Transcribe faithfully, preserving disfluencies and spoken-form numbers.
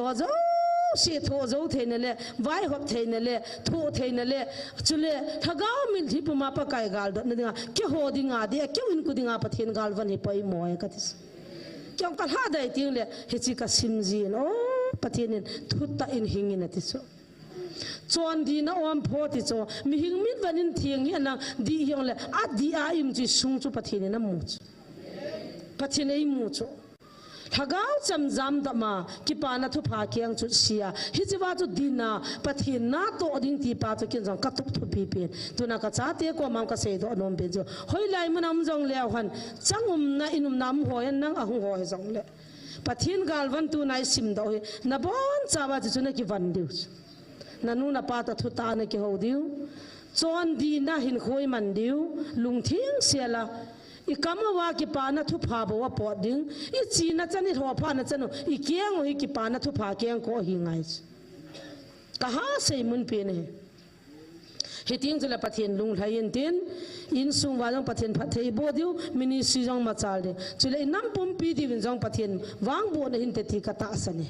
Tho jouse, tho jou theina le, vaihop theina le, tho theina le, chule, lhagao mitlhi puma Pakai galdotna dinga, keiho dinga dia, keiho inko dinga Pathen galvan hi poimo e kati chu. Keiho kalha dai teng le, hiche kasim jin, o, Pathen in thutah in hingin ati chu. Chondina ompho ti chu, mihing mitvan in theng hi anang dih hijongle, adih a ium chu sung chu Pathen in amu chu. Pathen in eimu chu. Lhagao chemjam dama, kipana thupha keng chu sia. Hicheva chu dinga, Pathen natoh ding tipa chu ken jong katup thupi pen. Tuna kachate koma kaseidoh nom pen chu. Hoilai muna um jongleu hen, chang umna, in umna um ho hen nang ahung ho hijongle. Pathen galvan tuna isimdoh hi, nabonchauva chu chu nakivan diu chu. Nanu napa toh thutah a nakihou diu. Chondina hinkho iman diu. Lungtheng sela. Ikam uva kipana thupha bou apot ding. Ichena chan, ilhophana chan u, ikeng u hi kipana thupha kengkoh ahi ngai chu. Kaha seimun pen ahi. Hiteng chule Pathen lunglhai intin, insung uva jong Pathen phatthei eiboh diu, ministry jong machal ding. Chule inam pumpi diuvin jong Pathen vangbohna hinte ti katahsan e.